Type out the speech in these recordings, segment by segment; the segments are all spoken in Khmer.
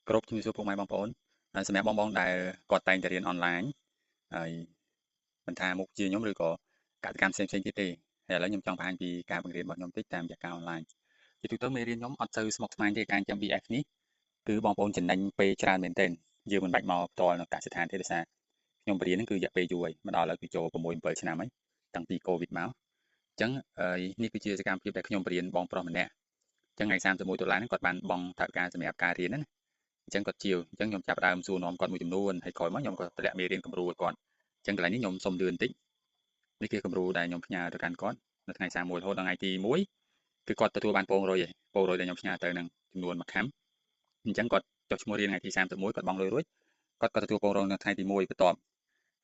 គ្រប់ជំរាបសួរពុកម៉ែបងប្អូនហើយសម្រាប់បងៗដែលគាត់តែងតែរៀនអនឡាញហើយមិនថាមុខជាខ្ញុំឬក៏កសិកម្មផ្សេងៗទៀតទេហើយឥឡូវខ្ញុំចង់បង្ហាញពីការបង្រៀនរបស់ខ្ញុំតិចតាមរយៈការអនឡាញជាទូទៅមេរៀនខ្ញុំអត់សូវស្មុគស្មាញទេការចាំ BF នេះគឺបងប្អូនចំណេញពេលច្រើនមែនទែនយើងមិនបាច់មកផ្ទាល់នៅកសិដ្ឋានទេដោយសារខ្ញុំបរៀនហ្នឹងគឺរយៈពេលយូរហើយមកដល់ឥឡូវគឺចូល6 7ឆ្នាំហើយតាំងពីកូវីដមកអញ្ចឹងនេះគឺជាសកម្មភាពដែលខ្ញុំបរៀនបងប្រុសម្នាក់អញ្ចឹងថ្ងៃ31តុលាហ្នឹងគាត់បានបង់ថវិកាសម្រាប់ការរៀនណាអញ្ចឹងគាត់ជាវអញ្ចឹងខ្ញុំចាប់ដើមសួរនាំគាត់មួយចំនួនហើយក្រោយមកខ្ញុំក៏តម្លាក់មេរៀនគំរូឲ្យគាត់អញ្ចឹងកន្លែងនេះខ្ញុំសុំលឿនបន្តិចនេះគឺគំរូដែលខ្ញុំផ្ញើទៅកាន់គាត់នៅថ្ងៃ31រហូតដល់ថ្ងៃទី1គឺគាត់ទទួលបានពងរុយហើយពងរុយដែលខ្ញុំផ្ញើទៅនឹងចំនួន1ខាំអញ្ចឹងគាត់ចុះឈ្មោះរៀនថ្ងៃទី31គាត់បង់លុយរួចគាត់ក៏ទទួលពងរុយនៅថ្ងៃទី1បន្ទាប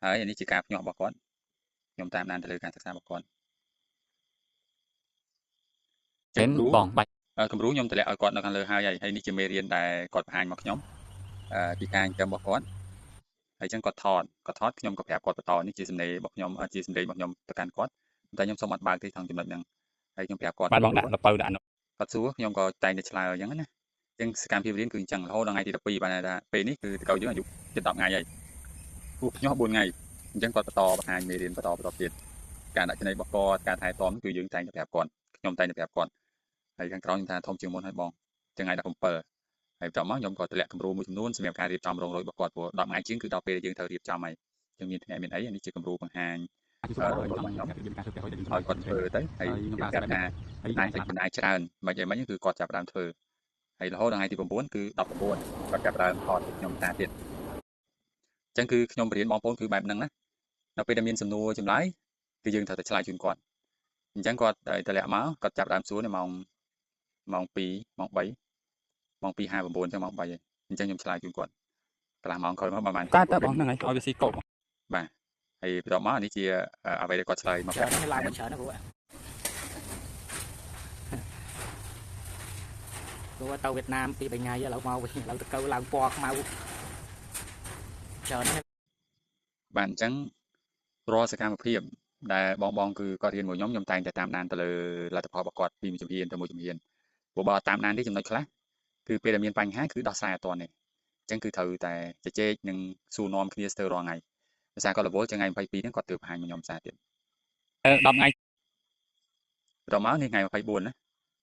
់ហើយនេះជាការភ្ញាក់របស់គាត់ខ្ញុំតាមដានទៅលើការសិក្សារបស់គាត់ ចេនបងបាច់ គំរូខ្ញុំតម្លាក់ឲ្យគាត់នៅខាងលើហើយហើយនេះជាមេរៀនដែលគាត់បង្ហាញមកខ្ញុំពីការចិញ្ចឹមរបស់គាត់ហើយអញ្ចឹងគាត់ថតខ្ញុំក៏ប្រាប់គាត់បន្តនេះជាសំណេររបស់ខ្ញុំជាសម្លេងរបស់ខ្ញុំទៅកាន់គាត់តែខ្ញុំសូមអត់បើកទេក្នុងចំណុចហ្នឹងហើយខ្ញុំប្រាប់គាត់ បាទបងដាក់លពៅដាក់ គាត់សួរខ្ញុំក៏តែងតែឆ្លើយអញ្ចឹងណាអញ្ចឹងសកម្មភាពរៀនគឺអញ្ចឹងរហូតដល់ថ្ងៃទី12បានថាពេលនេះគឺតកៅយើងអាយុជិត10ថ្ងៃហើយគូភ្ញាស់4ថ្ងៃអញ្ចឹងគាត់បន្តបង្ហាញមេរៀនបន្តទៀតការដាក់ចំណីរបស់គាត់ការថែទាំគឺយើងតែងតែប្រាប់គាត់ខ្ញុំតែងតែប្រាប់គាត់ហើយខាងក្រោយខ្ញុំថាធំជាងមុនហើយបងចឹងថ្ងៃ17ហើយបន្ទាប់មកខ្ញុំក៏តម្លាក់គំរូមួយចំនួនសម្រាប់ការរៀបចំរោងរយរបស់គាត់ព្រោះ10ថ្ងៃជាងគឺដល់ពេលយើងត្រូវរៀបចំហើយចឹងមានថ្ងៃមានអីនេះជាគំរូបង្ហាញឲ្យគាត់ធ្វើទៅហើយខ្ញុំប្រាប់ថាតែចំណាយច្រើនមិនអីមិនគឺគាត់ចាប់ផ្ដើមធ្វើហើយរហូតដល់ថ្ងៃទី9គឺ19គាត់ចាប់ផ្ដើមថតខ្ញុំតាទៀតអញ្ចឹងគឺខ្ញុំបរៀនបងប្អូនគឺបែបហ្នឹងណាដល់ពេលដែលមានសំណួរចម្លើយគឺយើងត្រូវតែឆ្លើយជូនគាត់អញ្ចឹងគាត់តម្លាក់មកគាត់ចាប់ផ្ដើមសួរនៅម៉ោង2ម៉ោង3ម៉ោង2:59អញ្ចឹងម៉ោង3ហើយអញ្ចឹងខ្ញុំឆ្លើយជូនគាត់កន្លះម៉ោងក្រោយមកប្រហែល កើតតើបងហ្នឹងហើយឲ្យវាស៊ីកប់ បាទហើយបន្ទាប់មកនេះជាអ្វីដែលគាត់ឆ្លើយមក ច្រើនហ្នឹងឡើងមកច្រើនណាស់គ្រូគ្រូទៅវៀតណាម2 3ថ្ងៃឥឡូវមកវិញឥឡូវទៅកៅឡើងពណ៌ខ្មៅច្រើនហ្នឹង បាទអញ្ចឹងរាល់សកម្មភាពដែលបងគឺគាត់រៀនមួយខ្ញុំខ្ញុំតែងតែតាមដានទៅលើលទ្ធផលរបស់គាត់ពីមួយជំហានទៅមួយជំហានព្រោះបើតាមដានទេចំណុចខ្លះគឺពេលដែលមានបញ្ហាគឺដោះស្រាយអត់ទាន់ទេអញ្ចឹងគឺត្រូវតែជជែកនិងសួរនាំគ្នាស្ទើររាល់ថ្ងៃភាសាគាត់រវល់ចឹងថ្ងៃ22ហ្នឹងគាត់ទើបបង្ហាញមកខ្ញុំសារទៀត 10ថ្ងៃ បន្ទាប់មកនេះថ្ងៃ24ណា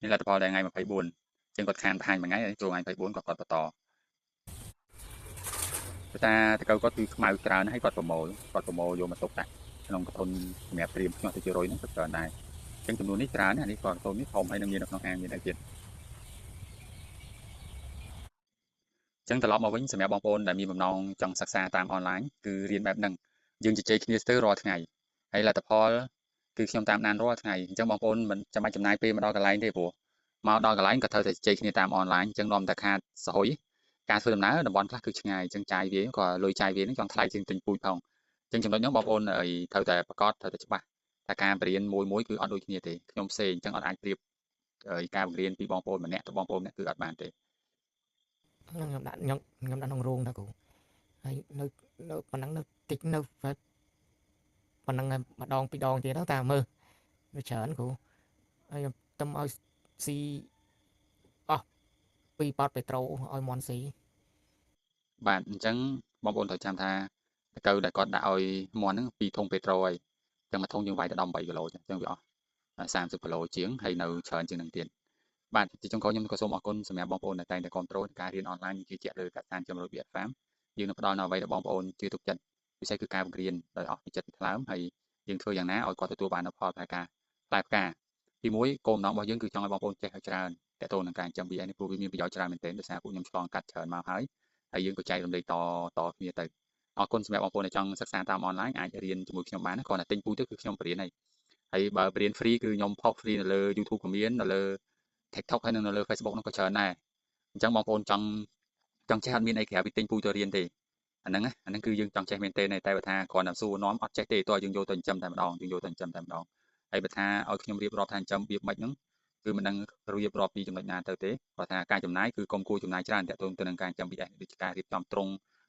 នេះលទ្ធផលដែលថ្ងៃ24ចឹងគាត់ខានបង្ហាញមួយថ្ងៃចូលថ្ងៃ24គាត់បន្តតាតកៅគាត់គឺខ្មៅច្រើនហើយគាត់ប្រមូលយកមកទុកដាក់ក្នុងកធុនសម្រាប់ត្រៀមភ្ញាស់ទៅជារុយហ្នឹងក៏ច្រើនដែរអញ្ចឹងចំនួននេះច្រើនណាស់នេះគាត់កធុននេះធំហើយនឹងមាននៅក្នុងអាងមានអីទៀតអញ្ចឹងត្រឡប់មកវិញសម្រាប់បងប្អូនដែលមានបំណងចង់សិក្សាតាមអនឡាញគឺរៀនបែបហ្នឹងយើងជជែកគ្នាស្ទើររាល់ថ្ងៃហើយលទ្ធផលគឺខ្ញុំតាមដានរាល់ថ្ងៃអញ្ចឹងបងប្អូនមិនចាំបាច់ចំណាយពេលមកដល់កន្លែងទេព្រោះមកដល់កន្លែងក៏ត្រូវតែជជែកគ្នាតាមអនឡាញអញ្ចឹងនាំតែខាតសហុយការធ្វើដំណើរតំបន់ខ្លះគឺឆ្ងាយអញ្ចឹងចាយវាក៏លុយចាយវាហ្នឹងចង់ថ្លៃជាងទិញពូជផងអញ្ចឹងចំណុចហ្នឹងបងប្អូនត្រូវតែប្រកាសត្រូវតែច្បាស់ថាការបរៀនមួយមួយគឺអត់ដូចគ្នាទេខ្ញុំផ្សេងអញ្ចឹងអត់អាចប្រៀបការបង្រៀនពីបងប្អូនម្នាក់ទៅបងប្អូនម្នាក់គឺអត់បានទេ ខ្ញុំដាក់ខ្ញុំដាក់ក្នុងរោងតាគ្រូហើយនៅប៉ុណ្ណឹងនៅតិចនៅប៉ុណ្ណឹងម្ដងពីរដងទៀតទៅតាមើលវាច្រើនគ្រូហើយខ្ញុំទំឲ្យស៊ីអស់ពីប៉តពេត្រូឲ្យមន់ស៊ី បាទអញ្ចឹងបងប្អូនត្រូវចាំថាតកៅដែលគាត់ដាក់ឲ្យមន់ហ្នឹង2ធុងពេត្រូហើយអញ្ចឹងមួយធុងយើងវាយទៅ18គីឡូអញ្ចឹងវាអស់30គីឡូជាងហើយនៅច្រើនជាងនឹងទៀតបាទជាចុងក្រោយខ្ញុំក៏សូមអរគុណសម្រាប់បងប្អូនដែលតែងតែគាំទ្រការរៀនអនឡាញជឿជាក់លើកត្តាជំរុញ BF Farm យើងនឹងផ្ដល់នូវអ្វីដែលបងប្អូនជឿទុកចិត្តពិសេសគឺការបង្រៀនដោយអស់ពីចិត្តពីថ្លើមហើយយើងធ្វើយ៉ាងណាឲ្យគាត់ទទួលបាននូវផលផ្លែផ្កាទី1គោលបំណងរបស់យើងគឺចង់ឲ្យបងប្អូនចេះឲ្យច្រើនទាក់ទងនឹងការចិញ្ចឹម BF នេះព្រោះវាមានប្រយោជន៍ច្រើនមែនទែនដោយសារពួកខ្ញុំឆ្លងកាត់ច្រើនមកហើយហើយយើងក៏ចែករំលែកតគ្នាទៅអរគុណសម្រាប់បងប្អូនដែលចង់សិក្សាតាមអនឡាញអាចរៀនជាមួយខ្ញុំបានគ្រាន់តែទិញពូជទៅគឺខ្ញុំបរៀនហើយហើយបើបរៀន free គឺខ្ញុំផុស free នៅលើ YouTube ក៏មាននៅលើ TikTok ហើយនិងនៅលើ Facebook នោះក៏ច្រើនដែរអញ្ចឹងបងប្អូនចង់ចេះអត់មានអីក្រៅពីទិញពូជទៅរៀនទេអាហ្នឹងណាអាហ្នឹងគឺយើងចង់ចេះមែនទេតែបើថាគ្រាន់តែសួរនាំអត់ចេះទេតើយើងយកទៅចិញ្ចឹមតែម្ដងយើងយកទៅចិញ្ចឹមតែម្ដងហើយបើថាឲ្យខ្ញុំរៀបរាប់ថាចិញ្ចឹមរបៀបម៉េចហ្នឹងគឺមិនដឹងរៀបរាប់ពីចំណុចណាទៅទេគាត់ថាការចំណាយគឺកុំគួរចំណាយច្រើនទាក់ទងទៅនឹងការចិញ្ចឹម BS ដូចជាការរៀបចំទ្រុង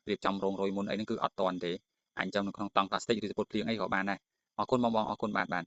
រៀបចំរោងរយមុនអីហ្នឹងគឺអត់តាន់ទេអាចចិញ្ចឹមនៅក្នុងតង់ផ្លាស្ទិកឬសពុតភ្លៀងអីក៏បានដែរអរគុណបងអរគុណបាទបាទ